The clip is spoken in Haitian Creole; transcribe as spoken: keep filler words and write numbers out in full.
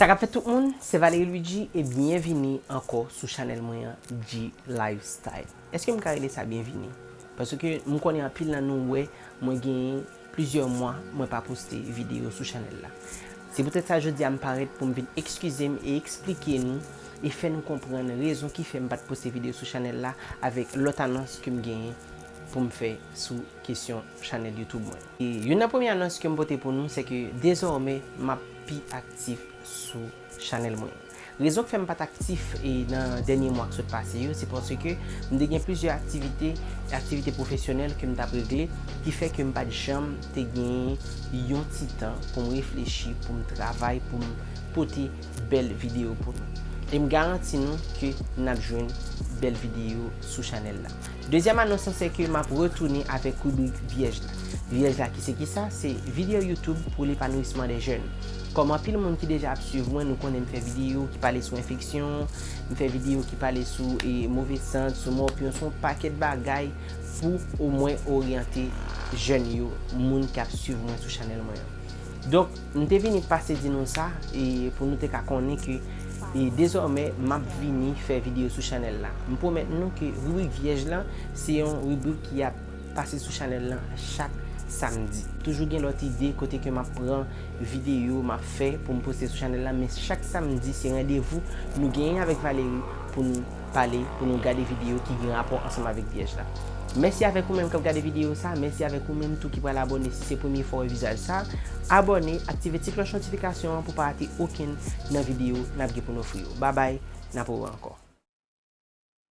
Sa k ap fèt tout moun, se Valery Luigi e byenvini ankò sou chanèl mwen an, G Lifestyle. Èske m ka rele sa byenvini? Paske m konnen anpil nan nou wè mwen gen plizyè mwa mwen pa poste videyo sou chanèl la. Se poutèt sa jodi a m parèt pou m vin ekskize m e eksplike nou e fè nou konprann rezon ki fè m pa t poste videyo sou chanèl la avèk lòt anons ke m genyen pou m fè sou kesyon chanèl YouTube mwen. E youn nan premye anons ke m pote pou nou, se ke dezòmè m ap pi aktif sou chanèl mwen. Rezon k fè m pa t aktif e nan dènye mwa k sot pase yo, se paske m te gen plizyè aktivite, aktivite pwofesyonèl ke m t ap regle, ki fè ke m pa t janm te gen yon ti tan pou m reflechi, pou m travay, pou m pote bèl videyo pou nou. E m garanti nou ke n ap jwenn bèl videyo sou chanèl la. Dezyèm anons lan, se ke m ap retounen avèk ribrik vyèj la. Vyèj la, ki se ki sa? Se videyo YouTube pour l'épanouissement des jeunes. Kòm anpil moun ki deja ap swiv mwen, nou konnen m fè videyo ki pale sou enfeksyon, m fè videyo ki pale sou e, move sant, sou mòpyon, sou yon pakèt bagay pou omwen oryante jèn yo, moun k ap swiv mwen sou chanèl mwen an. Donk, m te vini pase di nou sa e pou nou te ka konnen ke e dezòmè m ap vini fè videyo sou chanèl la. M pwomèt nou ke ribrik vyèj lan se yon ribrik ki ap pase sou chanèl lan chak samdi. Toujou gen lòt ide kote ke m ap pran videyo m ap fè pou m poste sou chanèl la, men chak samdi se randevou nou genyen avèk Valery pou nou pale, pou nou gade videyo ki gen rapò ansanm avèk vyèj la. Mèsi avèk ou menm k ap gade videyo sa, mèsi avèk ou menm tou ki pral abòne si se premye fwa w wè vizaj sa. Abòne, aktive ti klòch notifikasyon an pou pa rate okenn nan videyo n ap gen pou n ofri yo. Babay, n ap wè ankò.